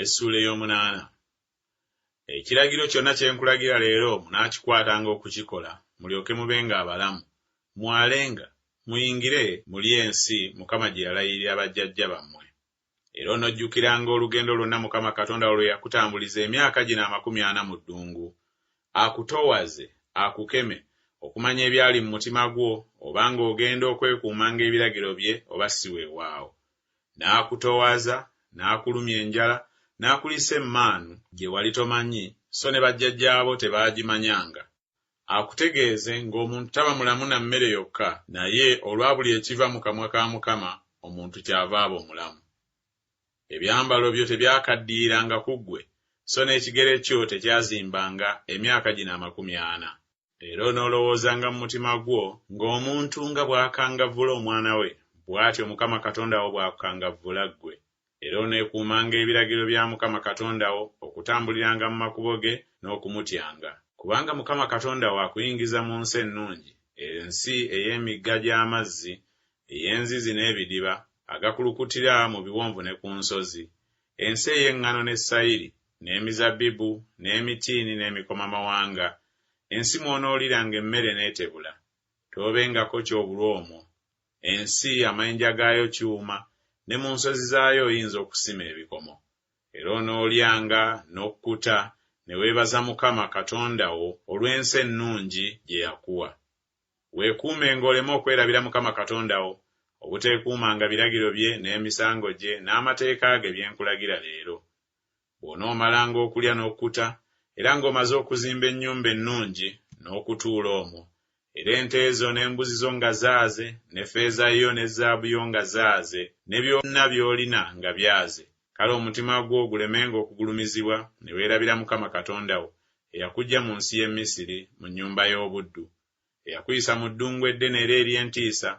Essuula ey'omunaana. Ekiragiro kyonna kye nkulagira leero munaakikwatanga okukikola, mulyoke mubenga abalamu, mwalenga, muyingire mulye ensi Mukama gye yalayirira bajjajja bammwe. Era onojjukiranga olugendo lwonna Mukama Katonda wo lwe yakutambuliza emyaka gino 40 mu ddungu, akutowaze, akukeme, okumanya ebyali mu mutima gwo, oba ng'ogenda okwekuumanga ebiragiro bye oba si weewaawo. N'akutoowaza, n'akulumya enjala, n'akuliisa emmaanu, gye wali tomanyi, so ne bajjajjaabo tebaagimanyanga, akutegeeze ng'omuntu taba mulamu na mmere yokka, naye olwa buli ekiva mu kamwa ka Mukama omuntu kyava aba omulamu. Ebyambalo byo tebyakaddiyiranga ku ggwe, so n'ekigere kyo tekyazimbanga, emyaka gino 40. Era onoolowoozanga mu mutima gwo ng'omuntu nga bw'akangavvula omwana we, bw'atyo Mukama Katonda wo bw'akukangavvula ggwe. Era oneekuumanga ebiragiro bya Mukama Katonda wo, okutambuliranga mu makubo ge n'okumutyanga. Kubanga Mukama Katonda wo akuyingiza mu nsi ennungi, ensi ey'emigga gy'amazzi, ey'enzizi n'ebidiba, agakulukutira mu biwonvu ne ku nsozi, ensi ey'eŋŋano ne sayiri, n'emizabbibu, n'emitiini n'emikomamawanga, ensi mw'onooliranga emmere n'etebula, toobengako ky'obulwa omwo, ensi amayinja gaayo kyuma, ne mu nsozi zaayo oyinza okusima ebikomo. Era onoolyanga n'okkuta, ne weebaza Mukama Katonda wo olw'ensi ennungi gye yakuwa. Weekuumenga oleme okwerabira Mukama Katonda wo, obuteekuumanga biragiro bye n'emisango gye n'amateeka ge bye nkulagira leero. Bw'onoomalanga okulya n'okkuta, era ng'omaze okuzimba ennyumba ennungi n'okutuula omwo, era ente zo n'embuzi zo nga zaaze, ne ffeeza yo ne zaabu yo nga zaaze, ne byonna by'olina nga byaze, kale omutima gwo gulemenga okugulumizibwa ne weerabira Mukama Katonda wo, eyakuggya mu nsi y'e Misiri, mu nnyumba y'obuddu, eyakuyisa mu ddungu eddene era ery'entiisa,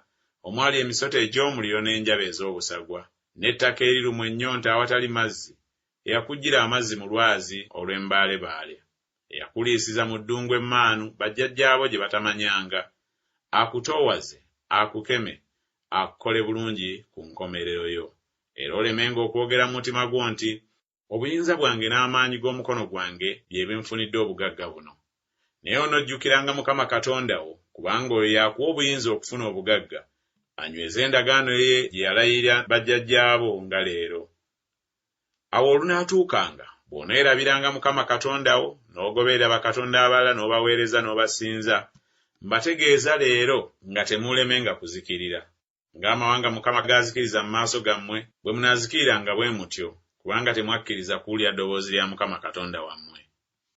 omwali emisota egy'omuliro n'enjaba ez'obusagwa, n'ettaka erirumwa ennyonta awatali mazzi, eyakuggyira amazzi mu lwazi olw'embaalebaale, eyakuliisiza mu ddungu emmaanu bajjajjaabo gye batamanyanga, akutoowaze, akukeme, akukole bulungi ku nkomerero yo. Era olemenga okwogera mu mutima gwo nti, Obuyinza bwange n'amaanyi g'omukono gwange bye binfunidde obugagga buno. Naye onojjukiranga Mukama Katonda wo, kubanga oyo y'akuwa obuyinza okufuna obugagga, anyweze endagaano ye gye yalayirira bajjajjaabo nga leero. Awo olunaatuukanga, bw'oneerabiranga Mukama Katonda wo, n'ogoberera bakatonda abalala n'obaweereza n'obasinza, mbategeeza leero nga temuulemenga kuzikirira. Ng'amawanga Mukama g'azikiriza mu maaso gammwe, bwe munaazikiriranga bwe mutyo, kubanga temwakkiriza kuwulira ddoboozi lya Mukama Katonda wammwe.